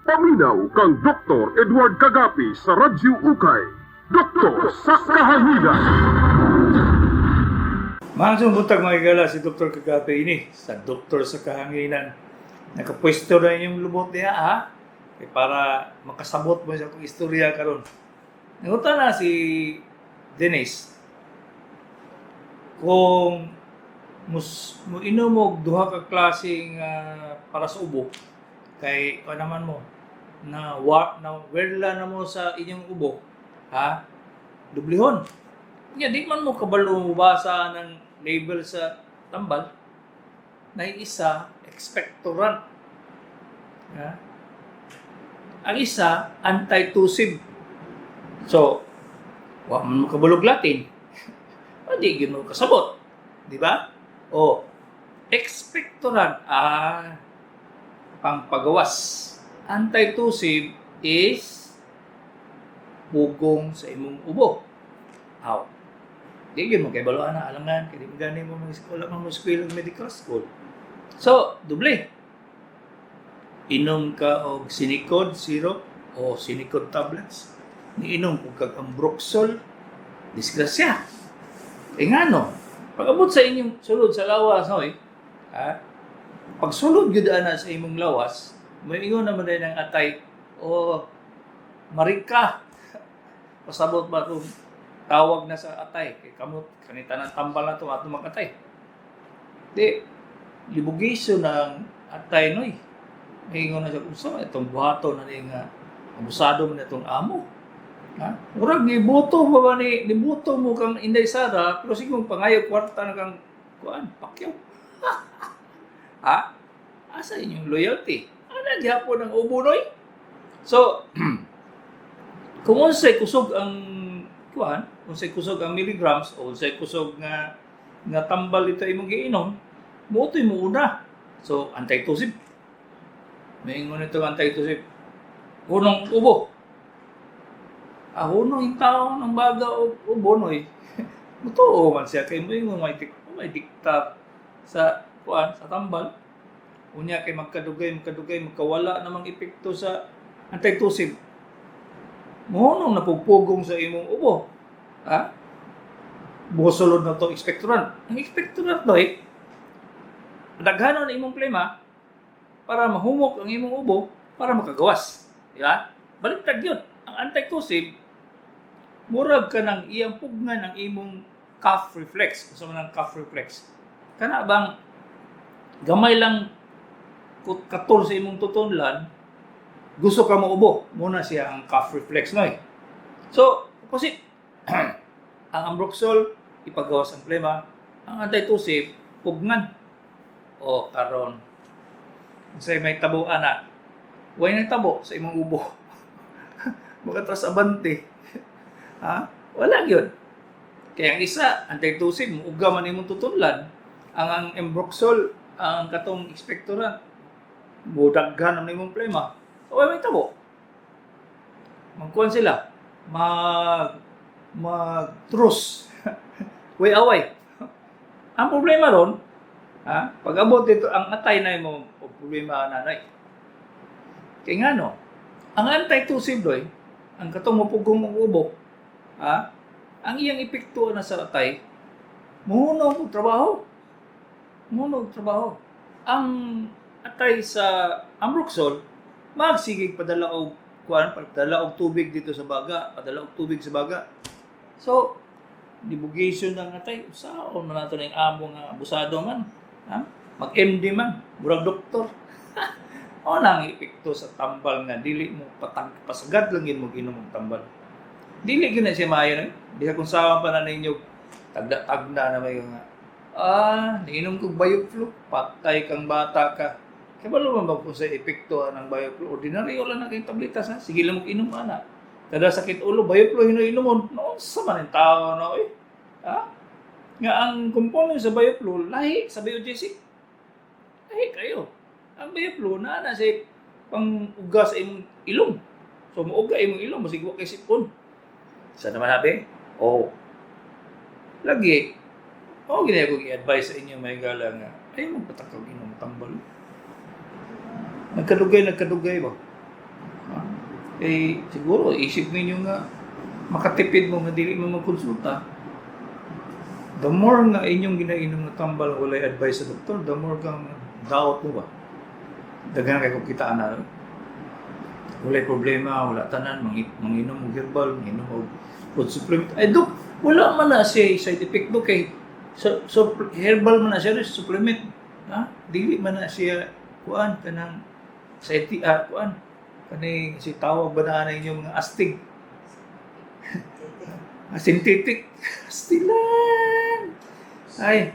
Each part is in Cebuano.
Paminaw kang Dr. Edward Kagapi sa Radyo Ukay. Doktor sa Kahanginan. Maayong buntag, mga higala, si Dr. Kagape ini sa Doktor sa Kahanginan. Nakapwesto na inyong lubot niya, ha? Kay para makasabot mo sa akong istorya karon. Nangutan na si Dennis kung mus mo inom og duha ka klaseng para sa ubo kay ano naman mo na wa na werla na mo sa inyong ubo, ha, dublihon. Nya di man mo kabalo mobasa ng label sa tambal na yung isa expectorant. Ha? Ang isa antitussive. So, wa man mo kabalog Latin. Di gyud mo kasabot. Di ba? O expectorant, pangpagawas. Antitussive is pugong sa imong ubo. Aw. Di gyud mo kay balo ana, alangan kay di mo gani mo mag wala man mo school medical school. So, doble. Inom ka og Sinecod syrup o Sinecod tablets. Niinom og kag Ambroxol, disgrasya. E ngano? Pag abot sa inyong sulod sa lawas, hoy, ha? Pag sulod gyud ana sa imong lawas, moingon naman din ang atay, o marika. Pasabot ba kung tawag na sa atay kay kamot kanita ng tambal na to ato makatay. Di libugiso ng atay, noy. Ingon na siya, unsa man itong buhato na ni nga abusado man itong amo. Ha? Murag ni buto mo ba ni nibuto mo kang Inday Sara pero sige mong pangayo kwarta na kang kuan pakyaw. Ha? Asa inyong loyalty? Ana gyapon ang ubo, noy? So, kung unsay kusog ang kuan, unsay kusog ang milligrams o unsay kusog nga nga tambal ito imong giinom, motoy mo una. So, antitussive. Maingon ito ang antitussive. Hunong ubo. Ah, hunong yung tao ng baga o ubo, noy. Mutuo man siya kay moingon may dikta sa kuan sa tambal. Unya kay magkadugay magkadugay magkawala namang epekto sa antitussive. Mohunong napugpugong sa imong ubo. Ha? Busulod na to expectorant. Ang expectorant to eh, daghanon na imong plema para mahumok ang imong ubo para makagawas. Di ba? Baliktad yun. Ang antitussive, murag ka ng iyang pugnan ang imong cough reflex. Unsa man ang cough reflex? Kana bang gamay lang katol sa imong tutunlan, gusto ka mo ubo. Muna siya ang cough reflex, no eh. So, opposite. Ang Ambroxol, ipagawas ang plema. Ang antitussive, pugnan. O, karon. Unsay may tabo ana? Way na tabo sa imong ubo. Makatras abante. Ha? Wala gyud. Kaya ang isa, antitussive, muuga man imong tutunlan. Ang Ambroxol, ang katong expectorant, mudaghan ang imong plema. So, way may tabo. Magkuhan sila. Mag truce. Way away. Ang problema ron, ha, pag abot dito, ang atay na mo, o problema nanay. Kaya nga no, ang antitussive doy, ang katong mupugong og ubo, ha, ang iyang epekto na sa atay, muhunog og trabaho. Muhunog og trabaho. Ang atay sa Ambroxol, magsigig padala og kuan, padala og tubig dito sa baga, padala og tubig sa baga. So, divulgation ng atay, usaon man nato ning amo nga abusado man, ha? Mag-MD man, murag doktor. O nang epekto sa tambal nga dili mo patag pasagad lang yun mo ginom og tambal. Dili gyud na siya maayo, no? Di kung sawa pa na ninyo tagda-tagda na may nga. Ah, niinom kog Bioflu, patay kang bata ka. Kabalo man ba kung sa epekto ng Bioflu? Ordinary wala na kayong tabletas, ha. Sige lang mo inom ana. Kada sakit ulo, Bioflu hinuinomon. Noon sa man ang tao na eh. Ha? Nga ang component sa Bioflu lahi sa Biogesic. Lahi kayo. Ang Bioflu na na siya pang uga sa imong ilong. So muuga imong ilong, masig wa kay sipon. Sa naman habi? Oh. Lagi. Oh, gina ko i-advise sa inyo, may gala nga. Ay, magpatakag inom tambal. Nagkadugay, nagkadugay ba? Eh, siguro, isip ninyo nga, makatipid mo nga dili mo magkonsulta. The more nga inyong ginainom nga tambal walay advice sa doktor, the more kang daot mo ba? Daghan kay kung kitaan na walay problema, wala tanan, manginom og herbal, manginom og food supplement. Ay, dok, wala man na siya side effect, dok, kay so herbal man na siya, supplement. Ha? Dili man na siya, kuan, kanang, side, kuan, kani si tawag ba na inyong mga astig? Synthetic. Astilan! Ay,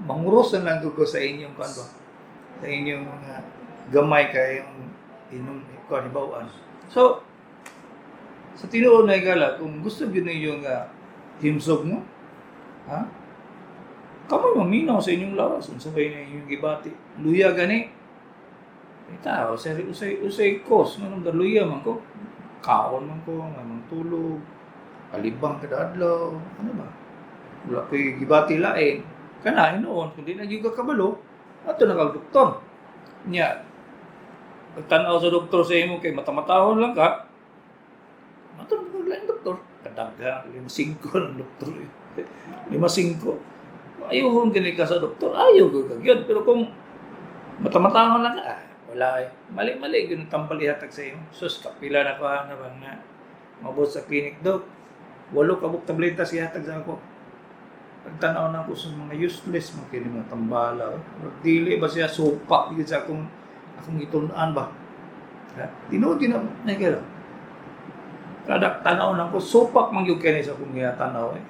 manguros na lang ko sa inyong kuan ba? Sa inyong mga gamay kayong inom kuan hibaw-an. So, sa tinuod na higala, kung gusto gyud ninyo nga himsog mo, ha? Kamo maminaw sa inyong lawas, unsa ba yung inyong gibati? Luya gani. Ita, usay usay usay cause nganong galuya man ko. Kaon man ko, nganong tulog, kalibang kada adlaw, ano ba? Wala ko'y gibati lain. Kana hinuon, kung di na gyud ka kabalo, ato na kag doktor. Nya, pagtan-aw sa doktor sa imo kay matamatahon lang ka, ato na kag lain doktor. Kadagha, 5 ng doktor. 5-5. Ayaw gani ka sa doktor, ayaw ko ka gyud. Pero kung matamatahon lang ka, wala eh. Mali-mali, yun ang tambal ihatag sa imo. Sus, kapila na ko na ba nga. Mabot sa clinic, dok. 8 ka buok tableta siya hatag sa ako. Pagtanaw na ako sa mga useless, mga kini mga tambala. Oh. Dili ba siya supak yun sa akong gitun-an ba? Ha? Tinuod yun na, nakikira. Kada tanaw na ako, supak man yun kini sa akong tanaw eh.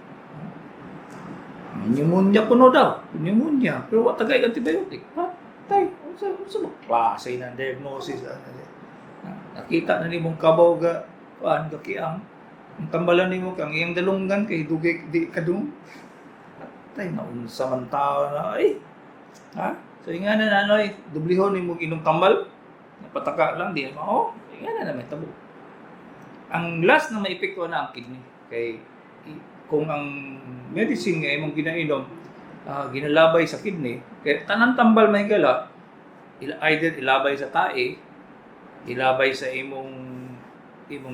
Pneumonia kuno daw. Pneumonia. Pero wa tagay antibiotic. Patay. Unsa ba klase ng diagnosis ana siya? Nakita na nimong kabaw ga kuan ga kiang. Ang tambalan nimo kang iyang dalunggan kay dugay di kadung. Patay na unsa man tao na ay. Ha? So inga na nanoy, dublihon nimo inom tambal. Napataka lang di mao. Inga na na may tabo. Ang last na maepekto na ang kidney kay kung ang medicine nga imong ginainom ginalabay sa kidney, kay tanan tambal may gala, either ilabay sa tae, ilabay sa imong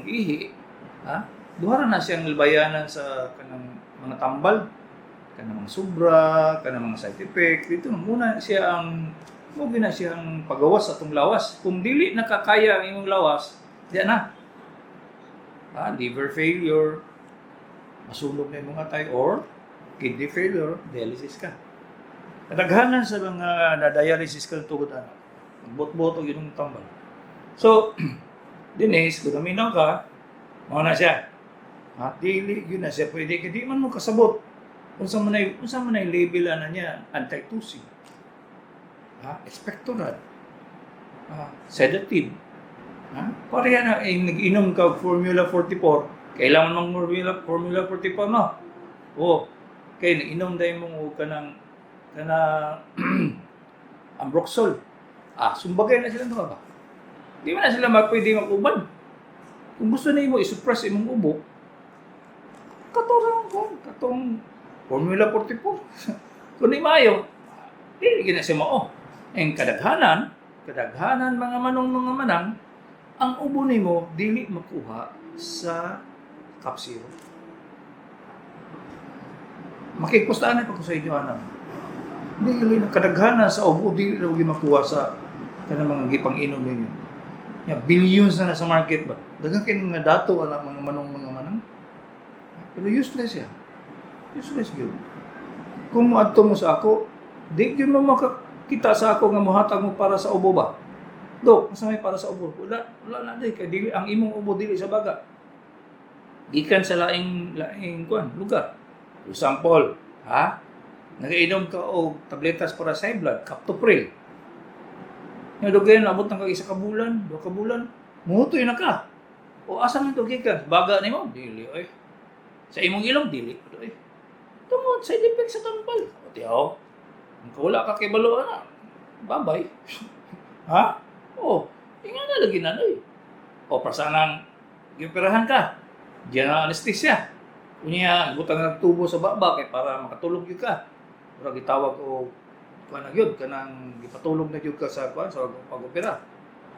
ihi, ha? Duha ra na siyang labayanan sa kanang mga tambal, kanang mga sobra, kanang mga side effect. Dito na muna siya ang mo gina siya ang pagawas sa atong lawas. Kung dili nakakaya ang imong lawas, di na. Ha? Liver failure, masunog na imong atay, or kidney failure, dialysis ka. Kadaghanan sa mga na-dialysis ka tugod ana. Magbot-bot og inyong tambal. So, dinis, kung naminaw ka, mao na siya. Ha, dili yun na siya pwede kay di man mo kasabot. Unsa man ay label ana niya, antitussive. Ha, expectorant. Ha, sedative. Ha? Pareha na eh, nag-inom ka og Formula 44, kailangan mong Formula 44 no. Oh, kay nag-inom dahil mo og kanang kana Ambroxol. Sumbagay na sila duha ba? Di man na sila pwede mag-uban. Kung gusto na imo i-suppress imong ubo, katong ko, katong Formula 44. Kung di maayo, dili gina siya mao. Ang kadaghanan, kadaghanan mga manong mga manang, ang ubo nimo dili makuha sa cough syrup. Makigpustaan na pa ko sa inyo, ana. Dili na kadaghanan sa ubo dili na makuha sa kanang mga gipang-inom ninyo. Ya, billions na nasa market ba. Daghan kay mga dato ana mga manong mga manang. Pero useless siya. Useless gyud. Kung moadto mo sa ako, di gyud mo makakita sa ako nga mohatag mo para sa ubo ba. Dok, asa may para sa ubo? Wala, wala na di kay dili ang imong ubo dili sa baga. Gikan sa laing laing kuan lugar. For example, ha? Nagainom ka og tabletas para sa high blood, Captopril. Nga dugay na abot ng kag isa ka bulan, 2 ka bulan, muhutoy na ka. O asa man to gikan? Baga nimo? Dili oy. Sa imong ilong dili oy. Tungod side effect sa tambal. O tiyaw. Kung wala ka kibalo ana, bye-bye. Ha? O, inga na lagi na oy. O prasanang gioperahan ka. General anesthesia. Unya, butang ng tubo sa baba kay para makatulog gyud ka. Murag gitawag og kuan na gyud kanang gipatulog na gyud ka sa kuan sa pag-opera.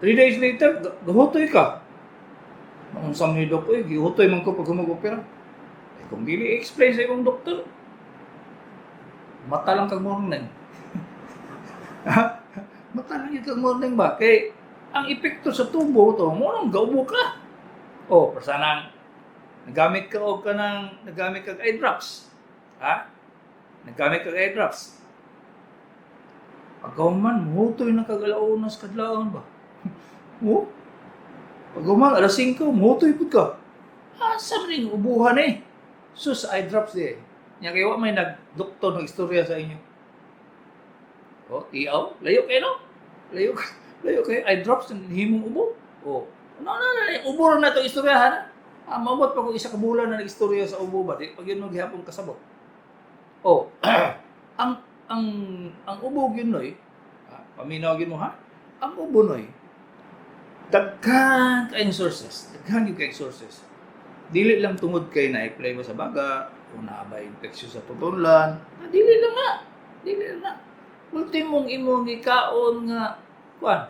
3 days later, gahutoy ka. Maunsa man ni, Dok, oy, gihutoy man ko pag humag-opera. Eh, kung dili explain sa imong doktor, mata lang kag morning. Mata lang yun kag morning ba? Kay ang epekto sa tubo to, mo nang gaubo ka. O, persanang nagamit ka og kanang nagamit kag eye drops. Ha? Nagamit kag eye drops. Pagkahuman, muhutoy na kag alauna sa kadlawon ba? Oh? Pagkahuman, alas 5, muhutoy pud ka. Asa man yung ubuhan eh? Sus, eye drops eh. Nya kay wa may nagdoktor nag-istorya sa inyo. Oh, tiaw, layo kayo no? Layo layo kayo, eye drops himong ubo. Oh. No, no, no, no, ubo ra na itong istoryahan. Ah, maabot pa kung isa ka bulan na nag-istorya sa ubo ba, di pag yun maghihapon kasabot. Oh, ang ubo gyud noy, ha, paminaw gyud mo ha. Ang ubo noy, daghan kayong sources, daghan gyud kayong sources. Dili lang tungod kay na-apply mo sa baga o naa ba infection sa tutunlan, ah, dili lang na. Dili lang na. Ultimong imong gikaon nga kuan,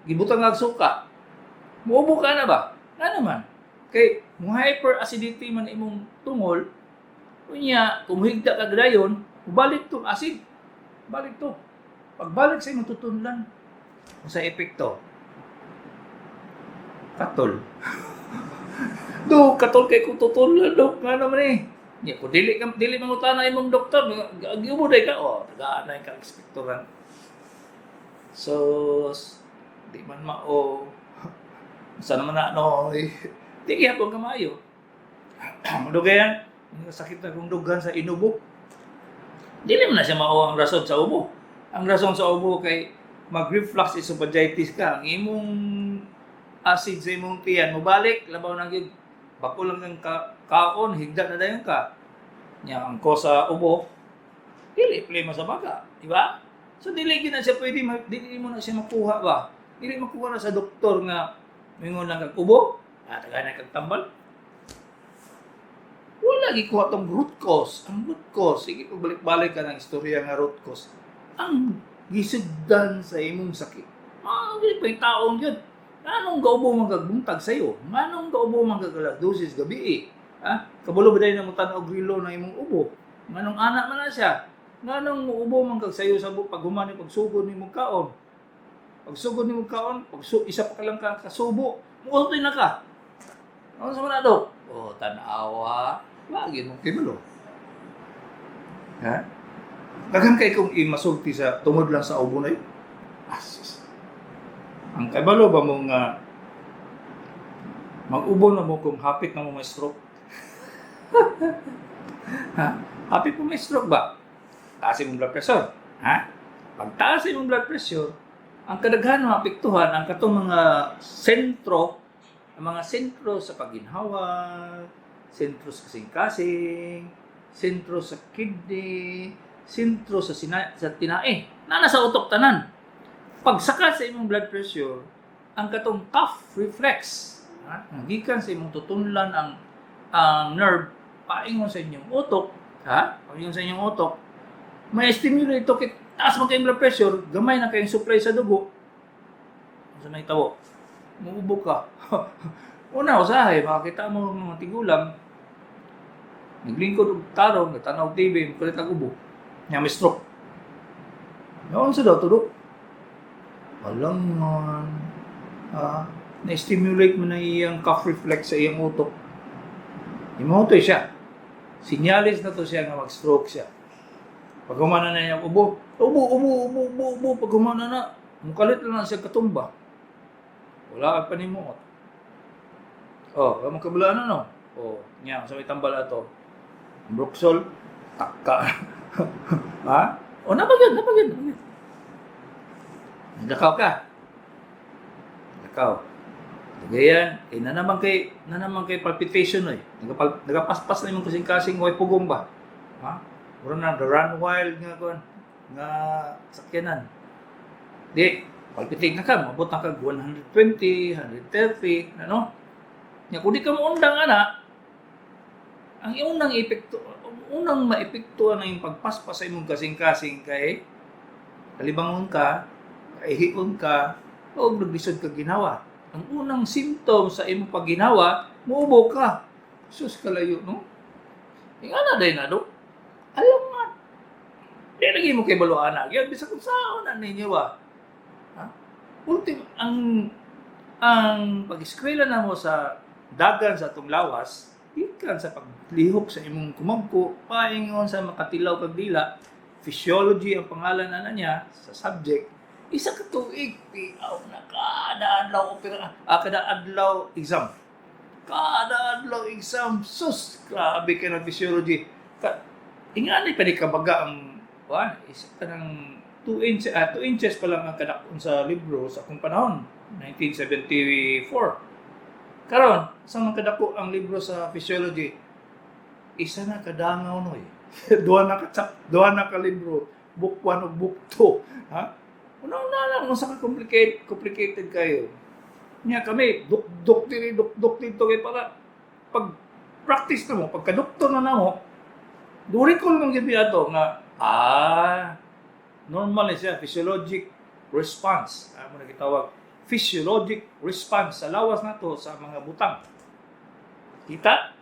gibutang nga suka. Muubo ka na ba? Nga naman. Kay mo hyperacidity man imong tungol, unya kung higda ka dayon, balik tong acid. Balik to. Pagbalik sa imong tutunlan, sa epekto, katol. Do, katol kay kung tutunlan, do, nga naman eh. Nya, kung dili ka dili mangutana imong doktor, giubo day ka, oh, tagaan na ka ekspektoran. So, di man mao. Sa naman na, no, eh, di gihapon ka maayo. Dugayan, sakit na kong dughan sa inubo. Dili man na siya mao ang rason sa ubo. Ang rason sa ubo kay mag-reflux esophagitis ka. Ang imong acid sa imong tiyan mobalik, labaw na gyud bako lang kang kaon, higda na dayon ka. Nya ang cause sa ubo, dili play mo sa baga, di ba? So dili gyud na siya pwede dili mo na siya makuha ba. Dili makuha na sa doktor nga mingon lang kag ubo, ah, tagana kag tambal. Wala gikuha tong root cause. Ang root cause, sige pagbalik-balik ka ng istorya nga root cause. Ang gisugdan sa imong sakit. Mga pa yung taong yun. Anong gaubo man kag buntag sayo? Nganong gaubo man kag alas 12 gabi eh? Ha? Kabalo ba dahil na mo tan-og relo na imong ubo? Nganong anak man na siya? Nganong muubo man kag sayo sa paghuman ni pagsugod nimo kaon? Pagsugod nimo kaon, pagsu isa pa ka lang ka kasubo, muutoy na ka. Ano sa man ato? Oh, tan-awa. Wagi mo kibalo. Ha? Daghan kay kung imasulti sa tungod lang sa ubo na yun. Asus. Ang kabalo ba mo nga mag-ubo na mo kung hapit na mo may stroke? Ha? Hapit mo may stroke ba? Taas imong blood pressure. Ha? Pag taas imong blood pressure, ang kadaghan mga apektuhan ang katong mga sentro, ang mga sentro sa pagginhawa, sentro sa kasing-kasing, sentro sa kidney, sentro sa tinae. Na sa utok tanan. Pagsaka sa imong blood pressure, ang katong cough reflex, ha? Ang gikan sa imong tutunlan ang nerve paingon sa inyong utok, ha? Paingon sa inyong utok, may stimulate to kit taas man kayong blood pressure, gamay na kayong supply sa dugo. Sa may tawo, muubo ka. Una, usahay, makakita mo mga tigulang, naglingkod og tarong, nagtanaw TV, mukalit ang ubo. Nya may stroke. Noon sa daw, tudok. Alangan. Ah, na-stimulate mo na iyang cough reflex sa iyang utok. Imutoy siya. Sinyalis na to siya nga mag-stroke siya. Pag humana na niya ubo, ubo, ubo, ubo, ubo, ubo, pag humana na, mukalit lang na siya katumba. Wala ka panimuot. Oh, wa mo kabalaan ano? Oh, nya sa may tambal ato. Bruxol, takka. Ha? O, napagyan, napagyan, napagyan. Nagdakaw ka. Nagdakaw. Gayan, kay na naman kay palpitation oy. Nagapaspas na imong kasing-kasing way pugong ba? Ha? Mura na the run wild nga kon nga sakyanan. Di, palpitate na ka, mabot na kag 120, 130, ano? Nya kung di ka moundang ana, ang unang epekto, unang maepektuhan ang iyong pagpaspas sa imong kasing-kasing kay kalibangon ka, kaihion ka, o naglisod ka ginawa. Ang unang symptom sa imong pagginawa, muubo ka. Sus, kalayo, no? Ingana day na do. Alam nga. Di lagi mo kay baluan na. Yan, bisag kung saan na ninyo ba? Ha? Ultim, ang pag-eskwela na mo sa dagan sa atong lawas, gikan sa paglihok sa imong kumagko, paingon sa makatilaw kag dila, physiology ang pangalan na niya sa subject, isa ka tuig, piaw na kada adlaw opera, kada adlaw exam. Kada adlaw exam, sus, grabe kay na physiology. Ka, ingani pa ni kabaga ang kuan, isa ka ng 2 inches, 2 inches pa lang ang kadakon sa libro sa akong panahon, 1974. Karon, sa man kadako ang libro sa physiology, isa na kadangaw noy. Duha na ka libro, book 1 ug book 2, ha? Una na lang unsa ka complicated kayo. Nya kami duk-duk diri, duk-duk dito kay para pag practice na mo, pagka doktor na namo, do recall mong gyud ato nga normal ni siya, physiologic response. Amo na gitawag physiologic response sa lawas nato sa mga butang. Kita?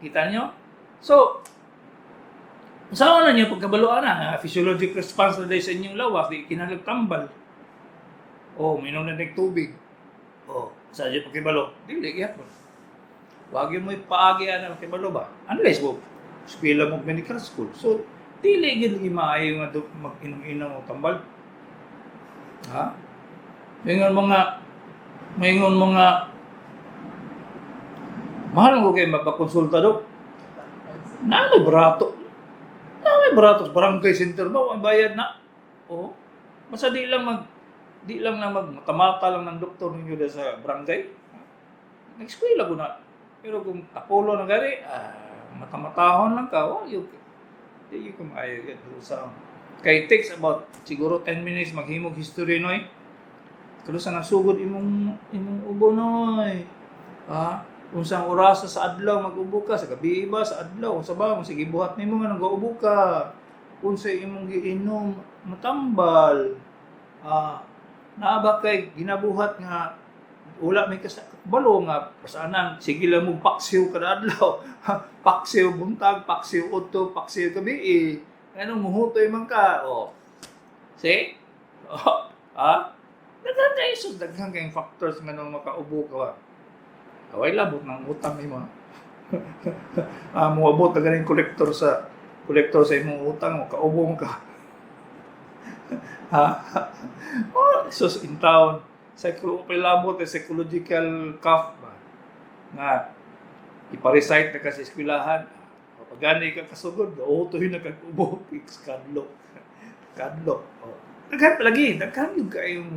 Kita nyo? So, sa na niyo pagkabaluan na nga physiologic response na dahil sa inyong lawas, di kinahanglan tambal. O, minom na ng tubig. O, sa inyo pagkibalo, dili gyapon. Wag yun mo ipaagi ana makibalo ba? Unless mo eskwela mo medical school. So, dili gyud lagi maayo nga mag-inom-inom og tambal. Ha? Maingon mga mahal ko kay magpakonsulta do. Na may barato. Na may barato sa barangay center ba ang bayad na. Oo. Basta di lang na mag matamata lang ng doktor ninyo da sa barangay. Nag-eskwela ko na. Pero kung tapulo na gari, matamatahon lang ka, wa yun. Di ko maayo yan sa kay it takes about siguro 10 minutes maghimog history noy. Kalo sa nasugod imong imong ubo noy. Ha? Unsang oras sa adlaw mag-ubo ka, sa gabi ba sa adlaw, unsa ba sige buhat nimo nga nag-ubo ka. Unsa imong giinom matambal. Naa ba kay ginabuhat nga wala may kasabalo nga pasanan sige lang mo paksiw kada adlaw? Paksiw buntag, paksiw udto, paksiw gabi eh. Anong muhutoy man ka, oh, see, oh, ha, daghan kay sus, daghan kay factors nga nung makaubo ka ba. Away labot ng utang nimo. Moabot na ganing collector sa imong utang, makaubo ka, ha. Oh, sus, in town psycho labot eh, psychological cough ba nga ipa-recite na ka sa eskwelahan. Kapag gani ka kasugod, utoy na kag ubo, kadlok kadlok, oh. Daghan palagi, daghan yung kayong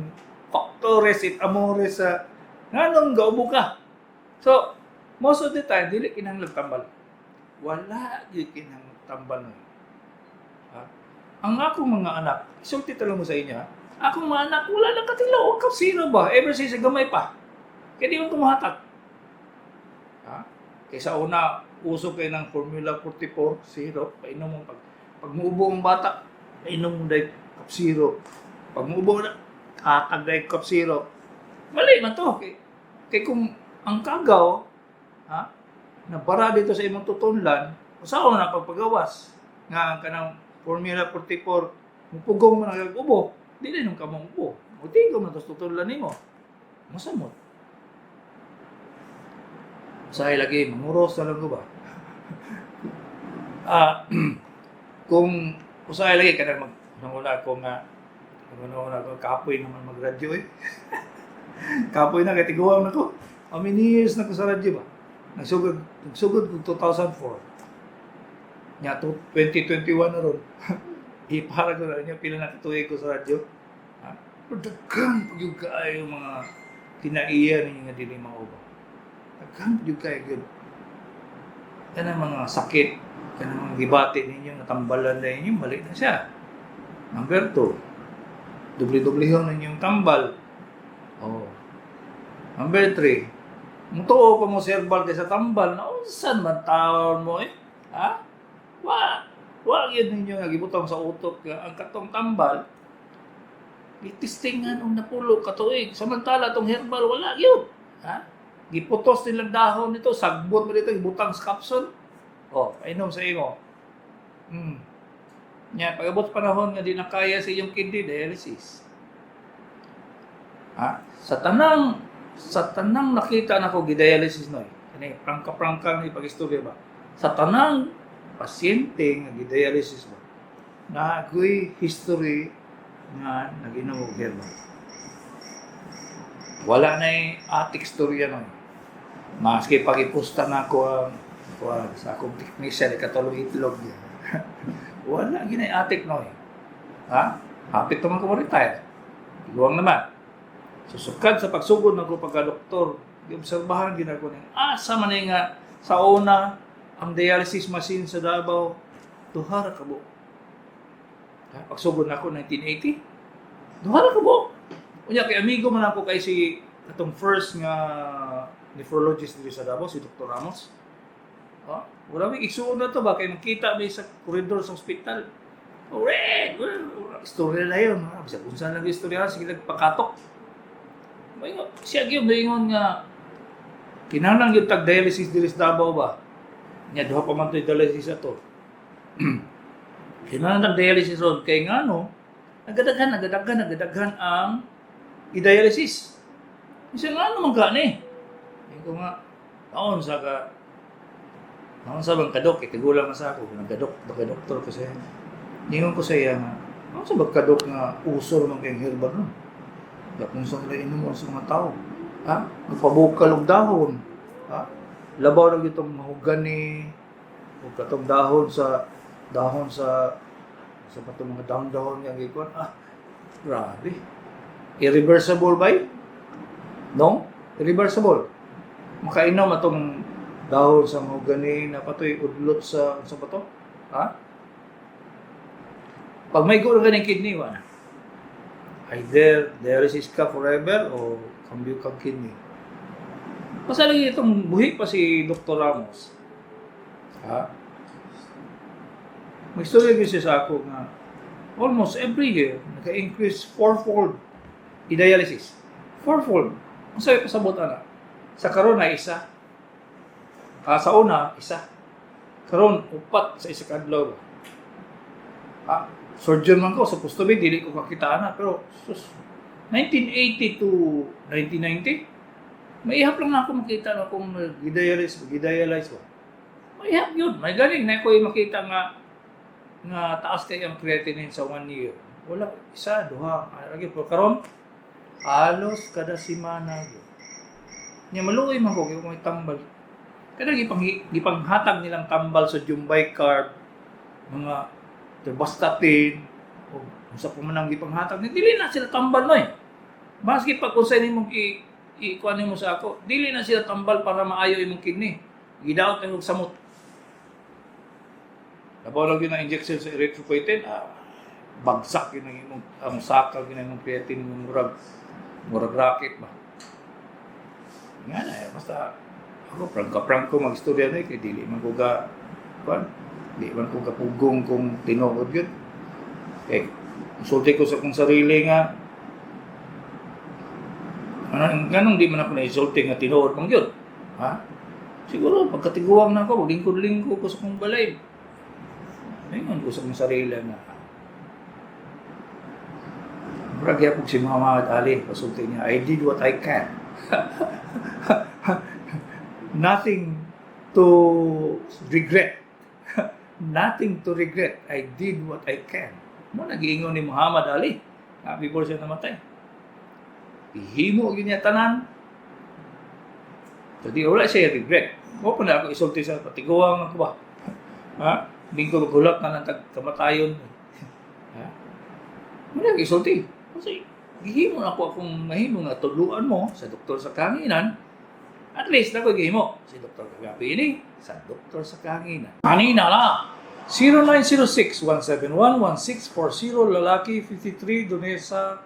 factores et amores sa nganong gaubo ka. So most of the time dili kinahanglan tambal, wala gyud kinahanglan tambal no. Ha? Ang akong mga anak, isulti talong mo sa inyo, ha? Akong mga anak, wala lang katilaw, og sino ba? Ever since gamay pa. Kaya di mo tumuhatag. Ha? Kaysa una, uso kay ng Formula 44 syrup, painom mo pag muubo ang bata, painom mo dahil cough syrup. Pag muubo na, kakag dahil cough syrup. Mali man to. Kay kung ang kagaw, ha, nabara dito sa imong tutunlan, usaon na pagpagawas nga ang kanang Formula 44 mupugong mo na kag ubo, di na nung kamong ubo. Mutigom na to sa tutunlan nimo. Masamot. Usahay lagi, manguros na lang ko ba? Kung usahay lagi kanang mag nanguna ako nga nanguna ako, kapoy naman magradyo eh. Kapoy na kay tiguang na ko. How many years na ko sa radyo ba? Nagsugod ko 2004. Nya to 2021 na ron. Ipara ko na niya pila na katuig ko sa radyo. Ha? Pero daghan pag yung kaayo mga kinaiya ninyo nga dili mao ba. Daghan pag yung kaayo gyud. Kanang mga sakit, kanang mga gibati ninyo, natambalan na ninyo, mali na siya. Number 2, dubli-dublihon ninyong tambal. Oh. Number 3, mutuo pa mo herbal kaysa tambal na unsan man taon mo eh. Ha? Wa. Wa gyud ninyo nga gibutang sa utok nga ang katong tambal gitestingan og napulo ka tuig, samantala tong herbal wala gyud. Ha? Giputos nilang dahon nito, sagbot mo dito, ibutang sa capsule. Oh, painom sa imo. Nya, pag-abot panahon nga di na kaya sa iyong kidney, dialysis. Ha? Sa tanang nakita nako gidialysis, noy. Kani prangka-prangka ni pag-istorya ba. Sa tanang pasyente nga gidialysis ba, naagoy history nga nag-inom og herbal. Wala na atik istorya, noy. Maski pag-ipusta na ako ang kuan sa akong technician, ikatulong itlog niya. Wala ginay atik, noy. Ha? Hapit naman ko retire. Iguang naman. Susukad sa pagsugod ng ko pagka-doktor, giobserbahan gina ko ning asa man ni nga sa una ang dialysis machine sa Davao, duha ra ka buok. Ha? Pagsugod nako 1980, duha ra ka buok. Unya kay amigo man ako kay si atong first nga nephrologist diri sa Davao, si Dr. Ramos. Ha? Wala may igsuon na to ba kay makita may sa koridor sa ospital. Alright, istorya na yun. Ha? Bisag unsa lang istorya, sige nagpakatok. Maingon, siya gyud maingon nga kinahanglan gyud tag dialysis diri sa Davao ba. Nya duha pa man to'y dialysis ato. Kinahanglan tag dialysis ron kay ngano nagadaghan, nagadaghan, nagadaghan ang i-dialysis. Bisa nga naman ka ni. Ko nga, taon sa ka, taon sa bang kadok, itigulang na sa ako, nagkadok, nagkadoktor ko siya. Ningon ko sa iya nga, taon sa bang kadok nga uso naman kayong herbal nun? Kung saan nila inom sa mga tao. Ha? Nagpabukal og dahon. Ha? Labaw na itong mahogani, o katong dahon sa patong mga dahon-dahon nga gikon. Ah, grabe. Irreversible ba? No? Irreversible. Makainom atong dahon sa mahogani na patoy udlot sa bato. Ha? Pag may na ka ng kidney, wala. Either dialysis ka forever o cambio kang kidney. Basta lagi itong buhi pa si Dr. Ramos. Ha? May istorya gyud siya sa ako nga almost every year naka-increase fourfold i-dialysis. Fourfold. Ang sabi pasabot ana. Sa karon na isa. Ah, sa una, isa. Karon upat sa isa ka adlaw. Ah, surgeon man ko, supposed to be, dili ko kakita na. Pero, sus, 1980 to 1990, maihap lang na ako makita na kung nag-dialyze, mag-dialyze ba. Maihap yun. May galing na ako makita nga nga taas kay ang creatinine sa one year. Wala, isa, duha. Ay, lagi po. Karon, halos kada simana gyud. Nya maluoy man ko kay kung may tambal. Kada gipanghatag nilang tambal sa bicarb, mga Rosuvastatin, o unsa pa man ang gipanghatag ni dili na sila tambal, noy. Maski pag unsay nimong i i kuan nimo sa ako, dili na sila tambal para maayo imong kidney. Gidaot na og samot. Labaw lang yun ang injection sa erythropoietin, ah, bagsak yun ang imong ang saka yun ang imong creatinine, murag rocket ba. Nga na eh, basta ako prangka-prangko mag-istorya na eh, kay dili man ko ga kuan, di man ko gapugong kung tinuod yun. Kay sulti ko sa akong sarili nga ano, ganong di man ako na-insulti nga tinuod man yun. Ha? Siguro, pagkatiguang na ako, maglingkod-lingkod ko sa akong balay. Ngayon ko sa akong sarili nga murag yapog si Muhammad Ali, pasulti niya, "I did what I can. Nothing to regret. Nothing to regret. I did what I can." Mo nagiingon ni Muhammad Ali before siya namatay. Ihimo gyud niya tanan. So di wala siya regret. Mo pa na ako isulti sa patiguang ako ba. Ha? Hindi ko magulat na lang tag kamatayon. Ha? Mo na isulti. Kasi gihimo na ako akong mahimo nga tudluan mo sa Doktor sa Kahanginan. At least ako gihimo. Si Doktor Kagapi ini sa Doktor sa Kahanginan. Kanina na. 0906-171-1640, lalaki, 53, Donesa,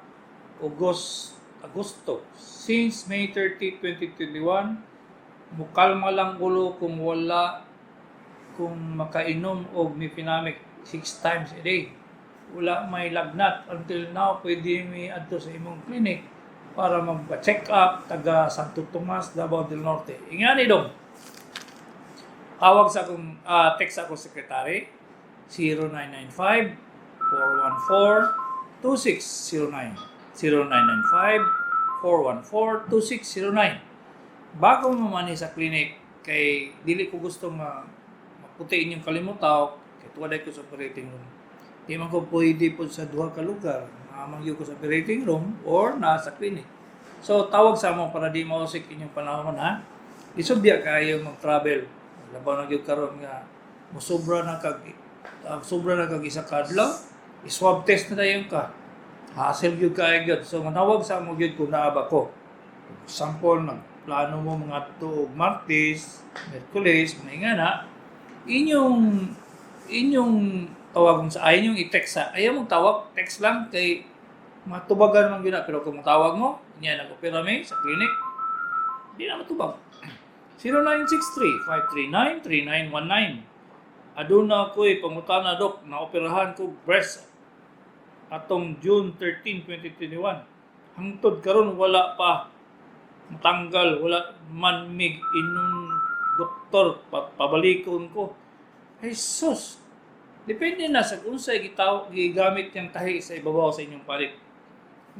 August, Agosto. Since May 30, 2021, mukalma lang ulo kung wala kung makainom og mefenamic 6 times a day. Wala may lagnat until now. Pwede mi adto sa imong clinic? Para magpa-check up, taga Santo Tomas, Davao del Norte. Ingani dong. Tawag sa akong text sa akong secretary, 0995 414 2609. 0995 414 2609. Bago mo man sa clinic kay dili ko gusto nga maputi inyong kalimutaw kay tuwaday ko sa operating room. Di man ko pwede po sa duha ka lugar. Naamang ko sa operating room or nasa clinic. So tawag sa mo para di mausik inyong panahon, ha. Isubya kayo mag-travel. Labaw na gyud karon nga mosobra na kag sobra na kag isa ka adlaw, i-swab test na dayon ka. Hassle gyud kaayo gyud. So manawag sa mo gyud kung naa ba ko. Example, nagplano mo mga og Martes, Miyerkules, mga ingana, inyong inyong tawagon sa ay inyong i-text sa ayaw mong tawag, text lang kay matubagan man gyud na. Pero kung tawag mo niya, nag-opera mi sa clinic, di na matubag. 0963-539-3919. Aduna ko'y pangutana, dok. Naoperahan ko breast atong June 13, 2021. Hangtod karon wala pa matanggal, wala man mig inon doktor, pabalikon ko. Jesus. Depende na sa kung unsay gitaw gigamit niyang tahi sa ibabaw sa inyong palit.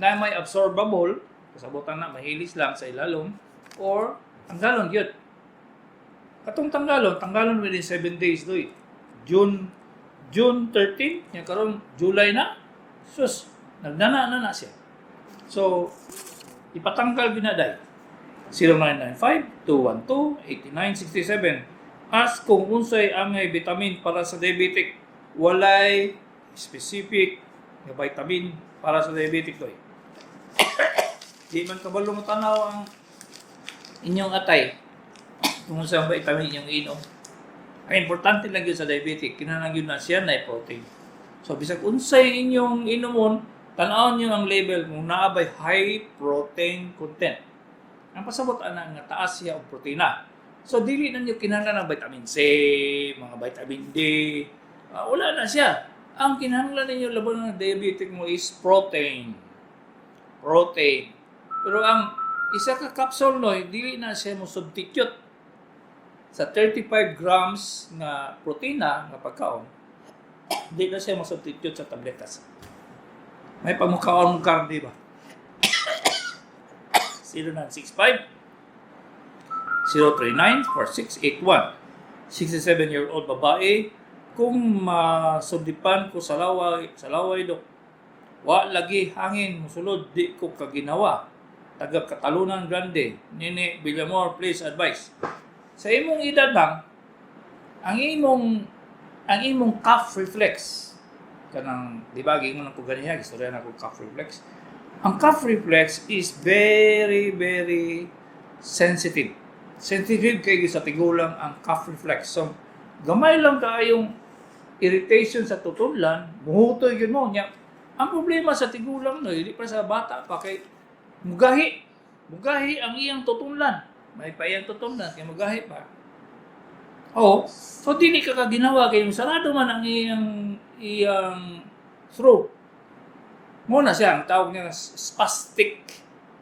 Na may absorbable, kasabutan na mahilis lang sa ilalom, or tanggalon gyud. Katong tanggalon, tanggalon within 7 days doy. June 13, nya karon July na. Sus, nagnana na na siya. So, ipatanggal gyud na day. 0995-212-8967. Ask kung unsay angay vitamin para sa diabetic. Walay specific nga vitamin para sa diabetic doy. Di man kabalo mo tanaw ang inyong atay kung unsa ang vitamin inyong inom. Ang importante lang yun sa diabetic, kinahanglan yun na siya na protein. So bisag unsay inyong inomon, tan-awon niyo ang label kung naa bay high protein content. Ang pasabot ana nga taas siya og protina. So dili na niyo kinahanglan ng vitamin C, mga vitamin D. Ah, wala na siya. Ang kinahanglan ninyo laban ng diabetic mo is protein. Protein. Pero ang isa ka capsule no, dili na siya mo substitute sa 35 grams nga protina nga pagkaon. Di na siya mo substitute sa tabletas. May pamukhaon mong karne ba? 0965 039 4681. 67-year-old babae, kung masudlipan ko sa laway, dok, wa lagi hangin musulod, di ko kaginawa. Taga Catalunan Grande, Nini Villamor, please advice. Sa imong edad lang, ang imong cough reflex kanang, di ba, giingon ko ganiha, istorya na ko cough reflex. Ang cough reflex is very very sensitive. Sensitive kay sa tigulang ang cough reflex. So gamay lang kaayong irritation sa tutunlan, muhutoy gyud mo nya. Ang problema sa tigulang no, hindi pa sa bata pa, kay mugahi mugahi ang iyang tutunlan. May pa iyang tutunlan kay mugahi pa. Oh, so dili ka kaginawa kay sarado man ang iyang iyang throat. Mo na siya ang tawag niya spastic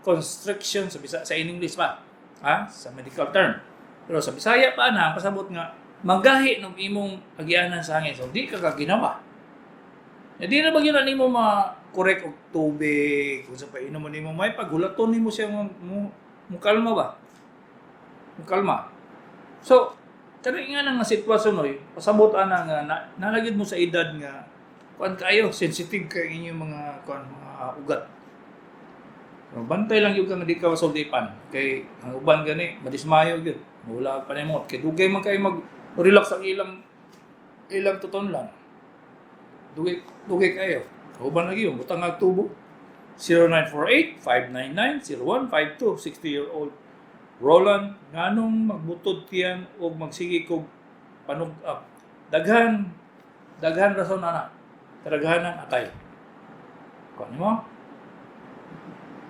constriction sa bisa, sa in English pa. Ha? Sa medical term. Pero sa Bisaya pa na ang pasabot nga magahi ng imong agianan sa hangin. So di ka kaginawa. Ya, di na ba gyud nimo ma-correct og tubig kung sa painom mo nimo may paghulaton nimo siya mo kalma ba? Mo kalma. So, kani nga nang sitwasyon oy, pasabot ana nga na, nalagid mo sa edad nga kuan kayo, sensitive kay inyong mga kuan, mga ugat. So, bantay lang gyud ka nga di ka masuldipan kay ang uban gani madismayo gyud. Wala pa nimo kay dugay man kay mag relax ang ilang ilang tuton lang. Dugay dugay kayo. Uban lagi yung butang ag tubo. 0948-599-0152, 60-year-old Roland, nganong magbutod tiyan og magsige kog panug-up? Daghan daghan rason ana. Kadaghanan atay. Kuan mo?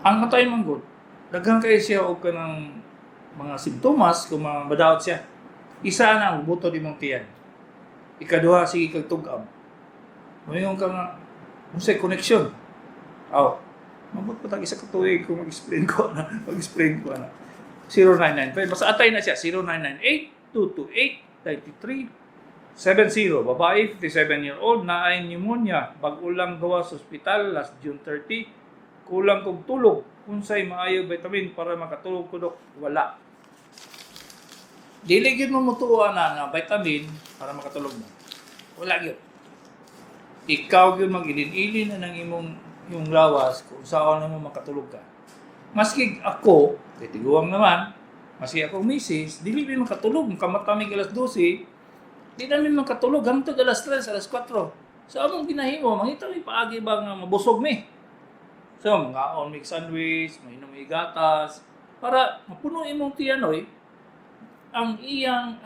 Ang atay man gud, daghan kay siya og kanang mga simptomas kung mga madaot siya. Isa na ang butod imong tiyan. Ikaduha, sige kag tug-ab. Moingon ka nga unsay connection? Aw. Mabot pa tag isa ka tuig kung mag-explain ko na, mag-explain ko na. 0995, basta atay na siya, 0998 228 93 70. Babae, 57-year-old, naay pneumonia, bag-o lang gawas sa ospital last June 30. Kulang kog tulog. Unsay maayo vitamin para makatulog ko, Dok? Wala. Dili gyud mo mutuo na nga vitamin para makatulog mo. Wala gyud. Ikaw gyud mag-ilin-ilin na ng imong yung lawas kung saan mo makatulog ka. Maski ako, kay tiguang naman, maski ako misis, dili mi makatulog. Kamata mi alas 12, di namin makatulog hangtod alas 3, alas 4. So among ginahimo, mangita mi paagi ba nga mabusog mi. So mangaon mig sandwich, mainom mig gatas para mapuno imong tiyan oy. Ang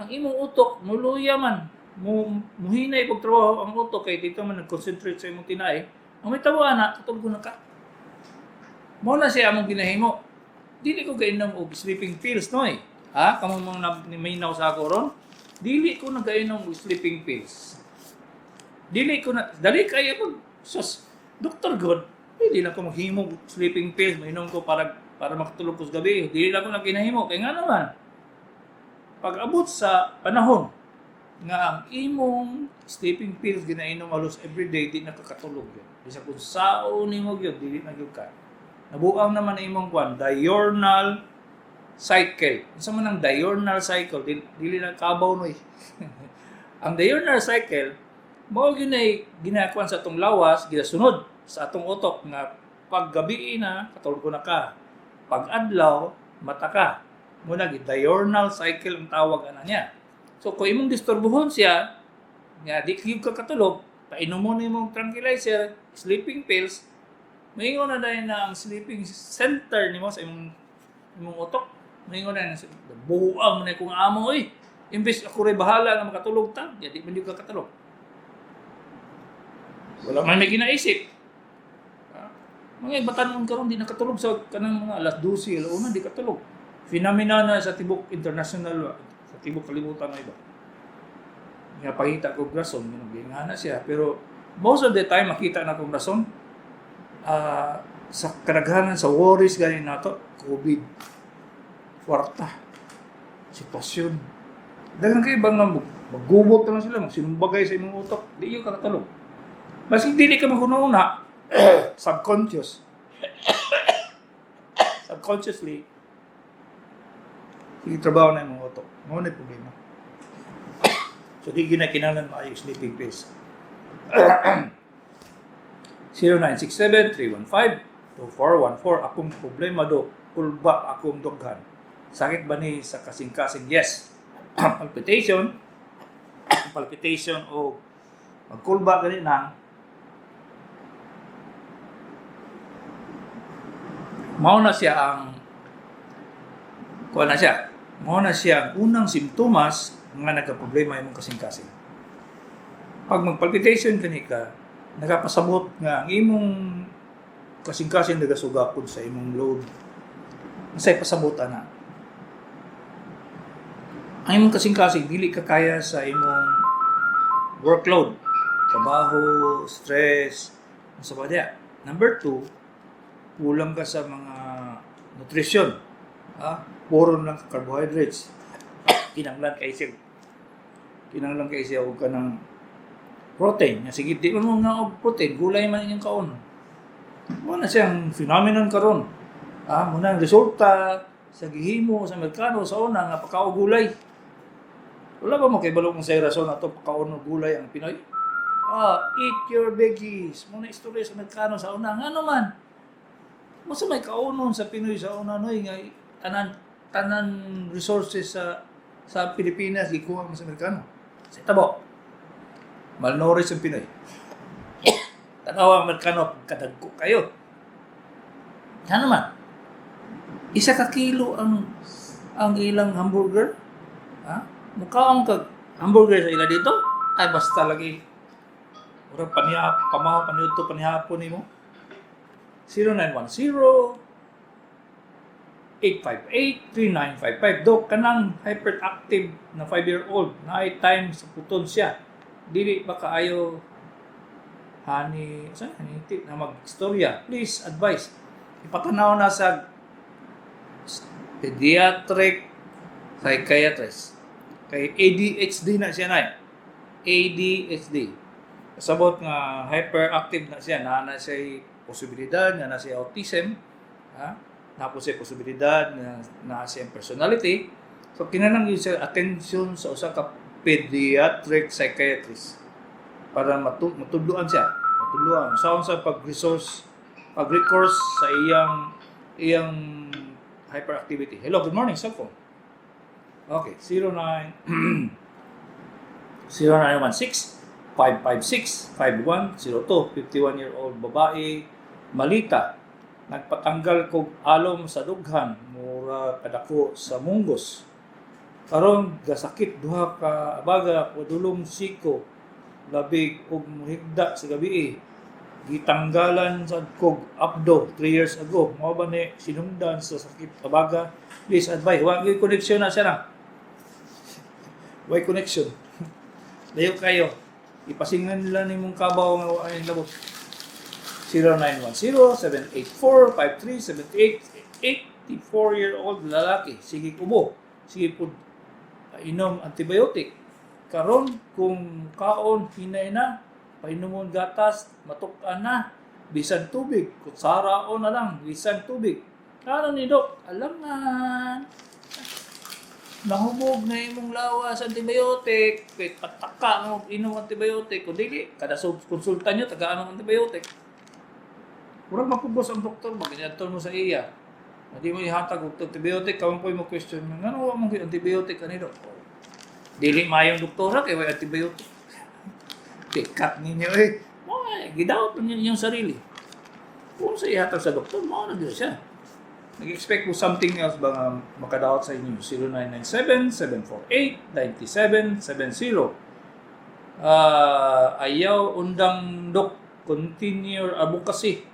imong utok muluya man, mo muhinay pagtrabaho ang utok kay dito man nag-concentrate sa imong tinai. Ang may tawo ana, katulog na ka. Mao na siya among ginahimo. Dili ko gainom og sleeping pills, noy. Ha? Kamo mga minaw sa ako ron? Dili ko nagainom og sleeping pills. Dili ko na dali kaya pag sus Dr. God, dili na ko maghimo og sleeping pills, mainom ko para makatulog ko sa gabi. Dili na ko na ginahimo kay nga naman. Pag abot sa panahon nga ang imong sleeping pills ginainom halos everyday, di nakakatulog yun. Bisa kung sao nimo gyud, dili na gyud ka. Nabuang naman ang imong kwan, diurnal cycle. Unsa man ang diurnal cycle? Dili, dili na kabaw, noy. Ang diurnal cycle, mao gyud nay ginakuan sa atong lawas, ginasunod sa atong utok nga pag gabi na, katulog ko na ka. Pag adlaw, mata ka. Muna gi diurnal cycle ang tawag ana niya. So kung imong disturbuhon siya, nga di gyud ka katulog, painom mo nimong tranquilizer, sleeping pills, maingon na dahil na ang sleeping center nimo sa imong utok. Maingon na na buang na kung amo oy. Imbes ako ray bahala nga makatulog ta, di man gyud ka katulog. Wala man may ginaisip. Ha? Mga batanon karon di nakatulog sa kanang mga alas 12, alauna di katulog. Phenomena na sa tibok international, sa tibok kalibutan na iba. Nga pakita ko rason, nga na siya. Pero most of the time, makita na kong rason. Sa kadaghanan sa worries gani nato, COVID, kwarta, sitwasyon. Daghan kay bang nga maggubot na lang sila, magsinumbagay sa imong utok, di gyud ka katulog. Maski dili ka maghuna-huna, subconsciously, sige trabaho na imong utok. Mao na problema. So di gyud na kinahanglan maayo sleeping pills. 0967-315-2414. Akong problema, Dok, kulba akong dughan. Sakit ba ni sa kasing-kasing? Yes. Palpitation, palpitation o magkulba gani na mao na siya ang kuha na siya. Mao na siya ang unang simptomas nga nagka-problema imong kasing-kasing. Pag magpalpitation kani ka, nakapasabot nga ang imong kasing-kasing nagasugakod sa imong load. Unsay pasabot ana? Ang imong kasing-kasing dili ka kaya sa imong workload, trabaho, stress, unsa pa diya. Number two, kulang ka sa mga nutrition. Ah, puro lang carbohydrates. Kinahanglan kay siya og kanang protein. Nga sige, di mo nga og protein, gulay man inyong kaon. Mo na siyang phenomenon karon. Ah, mo na ang resulta sa gihimo sa Amerikano sa una nga pakaon gulay. Wala ba mo kay kung say rason ato pakaon og gulay ang Pinoy? Ah, eat your veggies. Mo na istorya sa Amerikano sa una. Ngano man? Mo sa may kaonon sa Pinoy sa una, noy, nga tanan tanan resources sa Pilipinas gikuha mo sa Amerikano. Sa tabo. Malnourished ang Pinoy. Tanawa ang Amerikano, kadagko kayo. Ano naman? 1 ka kilo ang ilang hamburger. Ha? Mukhaon kag hamburger sa ila dito? Ay, basta lagi. Murag paniha, pamaw, paniudto, panihapon nimo. 0910 858-3955. Dok, kanang hyperactive na 5-year-old, na time sa puton siya. Dili ba kaayo hani, sa hani, na mag-istorya? Please advise. Ipatanaw na sa pediatric psychiatrist. Kay ADHD na siya na. ADHD. Kasabot nga hyperactive na siya, naa na siya posibilidad nga na siya autism, ha? Naa po siya posibilidad na naa siya personality. So kinahanglan gyud siya attention sa usa ka pediatric psychiatrist para matudloan siya, matudloan sa pag-resource, pag-recourse sa iyang iyang hyperactivity. Hello, good morning, cellphone. Okay, 09 0916 556 5102. 51-year-old babae, Malita, nagpatanggal kog alom sa dughan, mura kadako sa munggos. Karon gasakit duha ka abaga, padulong siko, labig og muhigda sa gabi. Gitanggalan sad kog apdo 3 years ago. Mao ba ni sinungdan sa sakit abaga? Please advise. Wa gyud connection na siya na. Way connection. Layo kayo. Ipasingan nila nimong kabaw nga wa ay labot. 0910-784-5378. 84-year-old lalaki. Sige ubo. Sige pud inom antibiotic. Karon kung kaon hinay na, painumon gatas, matuk-an na, bisan tubig, kutsara o na lang, bisan tubig. Karon ni Dok, alangan. Nahubog na imong lawas antibiotic, kay pataka mo inom antibiotic, kung dili, kada konsulta nyo, tagaan ng antibiotic. Murag mapugos ang doktor ba, ganyan mo sa iya. Hindi mo ihatag og antibiotic, kawan po mo question, ngano wa mo antibiotic kanino? Dili maayong doktora kay way antibiotic. Pikat ninyo eh. Why? Gidawat ninyo inyong sarili. Kung sa ihatag sa doktor, mao na gyud siya. Nag-expect mo something else ba nga makadawat sa inyo? 0997-748-9770. Ayaw undang dok, continue your advocacy,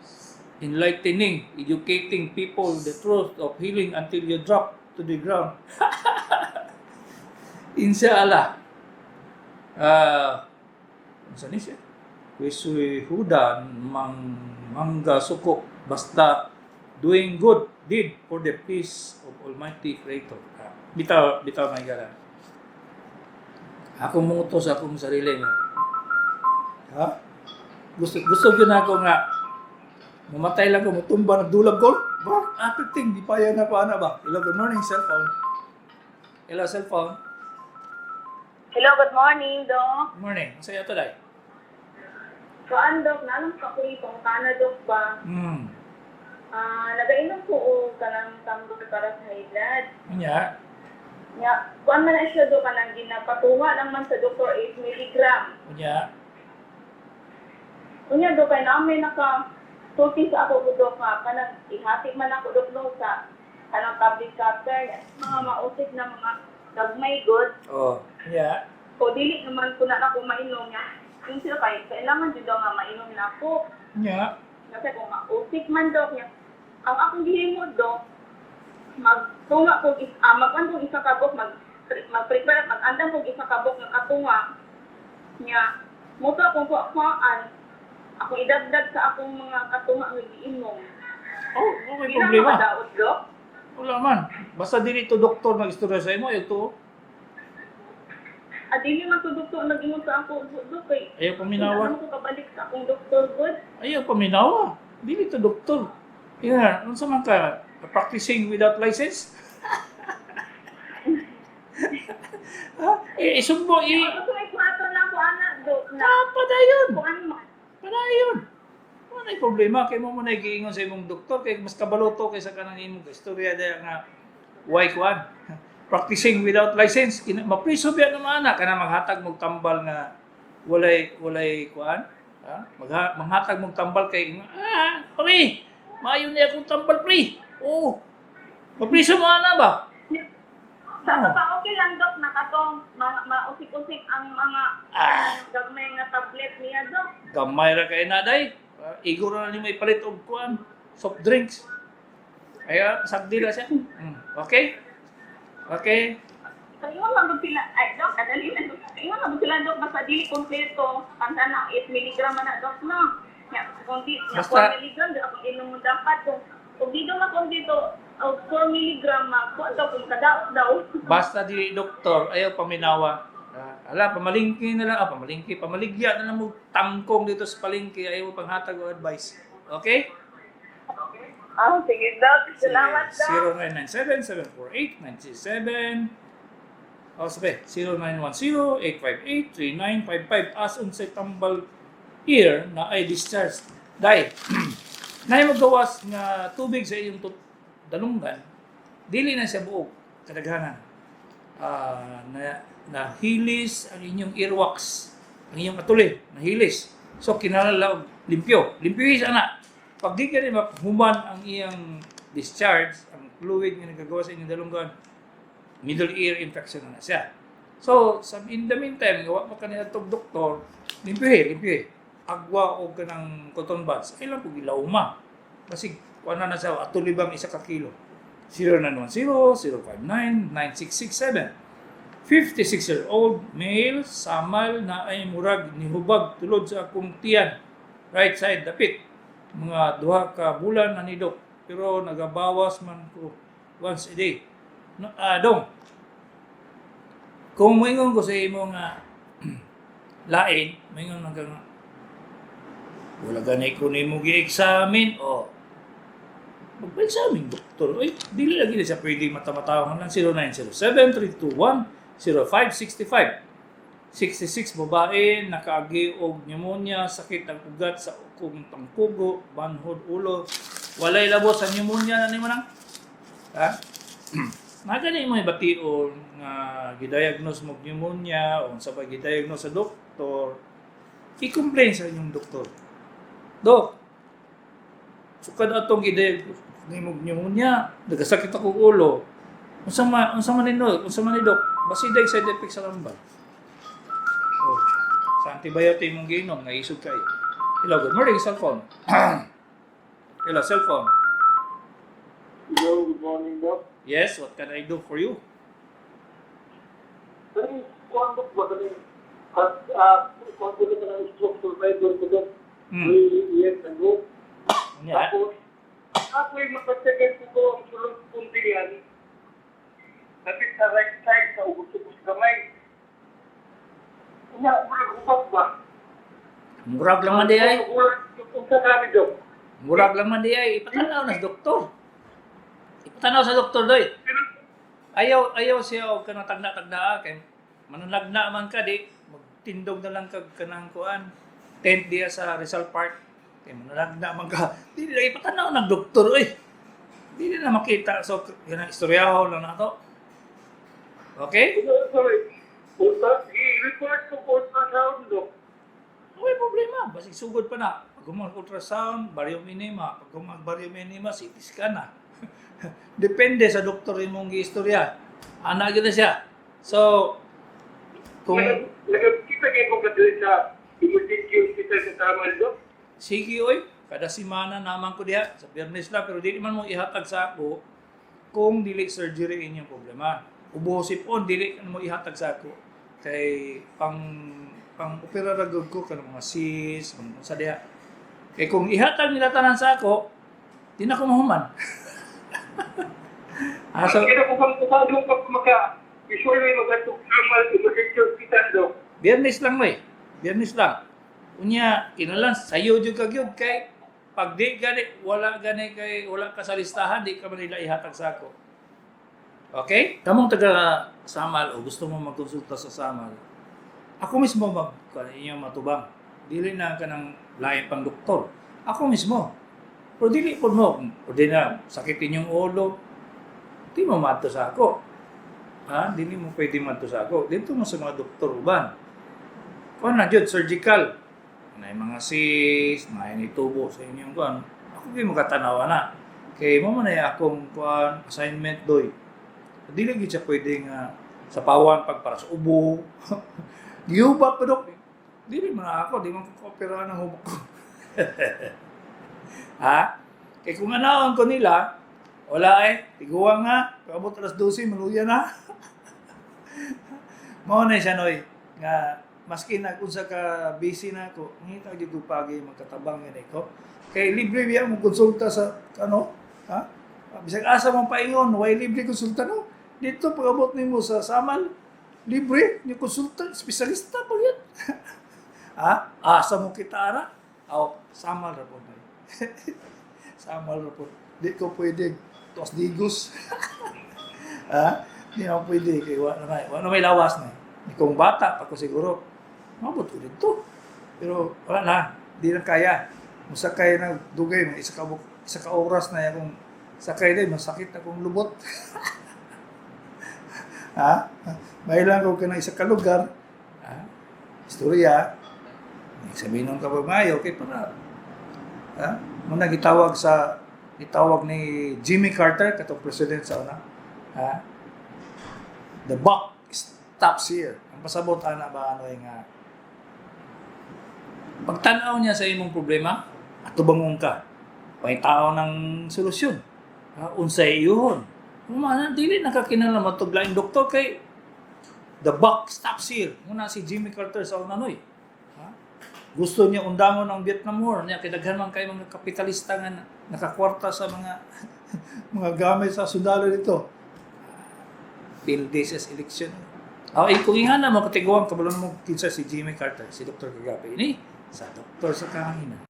enlightening, educating people the truth of healing until you drop to the ground. Inshallah. Unsa ni siya? Kwisoy hudan mang mangga suko, basta doing good deed for the peace of Almighty Creator. Bitaw bitaw, may gara. Ako mungutos sa akong sarili nga. Ha? Gusto gusto gyud nako nga mamatay lang ko, mutumba nagdulag ko. Ba, ate ting di pa yan na pa ana ba. Hello, good morning, cellphone. Hello, cellphone. Hello, good morning, Dok. Good morning. Masaya to day. Kuan, Dok, naa lang ko'y pangutana, Dok, ba? Ah, nagainom ko og kanang tambal para sa high blood. Unya. Nya, kuan man na siya, Dok, kanang ginapatunga lang man sa doktor 8 mg. Unya. Unya, Dok, kay naa may naka sulti sa ako ko, Dok, nga kanang ihati man ako, Dok, no, sa kanang tablet cutter, mga mausik na mga gagmay good. Oh. Unya. O dili naman ko na ako mainom niya. Yung sila kay kailangan jud daw nga mainom na ako. Unya. Kasi kung mausik man daw niya, ang akong gihimo do, magtunga kog is magkuan kog isa ka buok, mag mag-prepare mag-andam kog isa ka buok nga katunga niya. Mo to akong kuan, ako idagdag sa akong mga katunga nga giinom. Oh, oh may Di na problema. makadaot, Dok. Wala man. Basta dili to doktor mag-istorya sa imo, ito. Ah, dili man to doktor nag-ingon sa ako, Dok, kay Ayaw wala paminawa. man ko kabalik sa akong doktor good. Ayaw paminawa. Dili to doktor. Yeah, unsa man ka, practicing without license? Ha? Eh, isumbo i Ako may kwarto na ako ana, Dok, na Ah, padayon. kuan man. Padayon. Wala na'y problema kay mo mo na giingon sa imong doktor kay mas kabalo to kaysa kanang imong istorya dahil nga why kuan practicing without license, kina mapriso biya naman ana kana maghatag mog tambal nga walay walay kuan, ha? Manghatag mog tambal kay pre, maayo niya akong tambal, pre. Oh, mapriso mo ana ba? Sa Oh. pa okay lang, Dok, na katong mausik-usik ang mga gagmay nga tablet niya, Dok. Gamay ra kay na day. Igo ra nimo ipalit og kuan, soft drinks. Ay, sagdi ra siya. Okay? Okay. Kayo lang gud sila, ay Dok, kadali lang, Dok. Kayo lang gud sila, Dok, basta dili kompleto. Panta na 8 mg na, Dok, no. Nya kung di nya 4 mg di akong inom mo dapat kung Ug dito man dito og 4 mg kuan daw kung kadaot daw. Basta di doktor, ayaw paminawa. Ah, ala, pamalingki na lang. Ah, pamalingki, pamaligya na lang mo tangkong dito sa palengke. Ayaw mo panghatag o advice. Okay? Ah, sige, Doc. Salamat, Doc. 0997-748-967. O, sabi, 0910-858-3955. As unsay tambal ear na ay discharge. Dai, na magawas nga tubig sa iyong dalunggan, dili na siya buog, kadaghanan. Ah, na nahilis ang inyong earwax, ang inyong atuli, nahilis. So kinahanglan og limpyo. Limpyo is ana. Pag di ka rin human ang iyang discharge, ang fluid nga nagagawa sa inyong dalunggan, middle ear infection na na siya. So, sa in the meantime, gawa pa kanila tog doktor, limpyo limpyo. Agwa o kanang cotton buds, ay lang pag ilawma. Kasi kuan na na siya, atuli bang 1 ka kilo. 0910-059-9667. 56-year-old male, samal na ay murag nihubag tulod sa akong tiyan. Right side, dapit. Mga 2 ka bulan na ni, Dok. Pero nagabawas man ko once a day. No, ah, dong, kung moingon ko sa imo nga lain, moingon man ka nga, wala gani ko nimo gi-examine, o magpa-examine, doktor. Ay, dili lagi na siya pwede mata-matawangan lang. 0907-321-0565. 66 babae, nakaagi og pneumonia, sakit ang ugat sa akong tangkugo, banhod ulo. Walay labot sa pneumonia na nimo nang? Ha? Nagani mo bation nga gidiagnose mo pneumonia o sa pa gidiagnose sa doktor, i-complain sa inyong doktor. Dok, sukad atong gidiagnose nimo pneumonia, nagasakit ako ulo. Unsa man nino, unsa man ni, Dok? Basi day side effect sa lambal. Oh, sa antibiotic mong giinom, naisog kayo. Hello, good morning, cellphone. Hello, cellphone. Hello, good morning, Doc. Yes, what can I do for you? Pero, kuwan, Doc, ba kami, at, kuwan ko na ng stroke survivor ko, Doc. 3 years ago. Unya, Tapos, ako yung makacheck ko ko ang sulod kong diyan, dapit sa right side, sa ubos-ubos gamay. Unya, murag hubag ba? Murag lang man di ay. Murag, unsa kami, Doc? Murag lang man di ay. Ipatanaw na sa doktor. Ipatanaw sa doktor, doy. Pero, Ayaw, ayaw siya og kanang tagna-tagna kay manunagna man ka di magtindog na lang kag kanang kuan tent diya sa Rizal Park kay manunagna man ka di lang ipatanaw ng doktor oy, di na makita. So yan ang istoryahon lang nato, okay? Sorry, ultra, i-report ko ultrasound, Doc. May problema, basig sugod pa na pag humag ultrasound, barium enema. Pag humag barium enema, CT scan na. Depende sa doktor imong giistorya ana gyud na siya. So kung Nagkita kayo kung kadali sa emergency hospital sa Tamal, Doc? Sige oy, kada semana naman ko diha sa Biyernes lang, pero dili man mo ihatag sa ako kung dili surgery inyong problema. Ubo, sipon, dili mo ihatag sa ako kay pang pang opera ra gud ko kanang mga sis, mga sa diha. Kay kung ihatag nila tanan sa ako, di na ko mahuman. Ah, so, Kaya ko kung paano pag maka, usually magatong Tamal emergency hospital, Doc. Biyernes lang may. Biyernes lang. Unya, kinalan sayo jud ka gyud kay pag di gani wala gani kay wala ka sa listahan, di ka man nila ihatag sa ako. Okay? Kamong taga Samal o gusto mo magkonsulta sa Samal, ako mismo mag kuan inyong matubang. Dili na ka ng lain pang doktor. Ako mismo. Pero dili po mo, o di na sakit inyong ulo, di mo mato sa ako. Ha? Dili mo pwede mato sa ako. Dito mo sa mga doktor uban. Kuan na jud, surgical. Na mga sis, na tubo sa inyong kuan. Ako gyud makatanawa na. Kay mo man ay akong kuan assignment, doy. Dili gyud siya pwede nga sa pawan pag para sa ubo. Gihubak pa, Dok. Dili man ako, di man ko operahan ang hubak ko. Ha? Kay kung anaon ko nila, wala eh, tiguang nga, paabot alas 12, maluya na. Mao na siya, noy, nga maski na kung sa ka busy na ako, ngita gyud ko pagi magkatabang gani ko. Kay libre biya mo konsulta sa ano. Ha? Bisag asa man paingon, way libre konsulta, no? Dito pag-abot nimo sa Samal, libre ni konsulta, espesyalista pa yan. Ha? Asa mo kita ara? Aw, Samal ra po na. Samal ra po. Di ko pwede tuas digos. Ha? Di na pwede kay wa na may lawas na. Di kong bata pa ko siguro. Mabot ko dito. Pero wala na, di na kaya. Musakay na dugay mga isa ka oras na akong sakay din, masakit akong lubot. Ha? May lang ko kana isa ka lugar. Ha? Istorya. Sabihin ka pa mayo kay para, ha? Muna gitawag sa gitawag ni Jimmy Carter, katong president sa una. Ha? "The buck stops here." Ang pasabot ana ba, ano nga pagtan-aw niya sa imong problema, atubangon ka. Pangitao ng solusyon. Ha, unsay iyuhon. Humana, dili na ka kinahanglan matug laing doktor kay the buck stops here. Muna si Jimmy Carter sa una, noy. Ha? Gusto niya undangon ang Vietnam War niya kay daghan man kay mga kapitalista nga nakakwarta sa mga gamit sa sundalo dito. Build this as election. Oh, eh, kung ingana mo katiguang, kabalo mo kinsa si Jimmy Carter, si Dr. Kagabi. Ini, sa Doktor sa Kahanginan.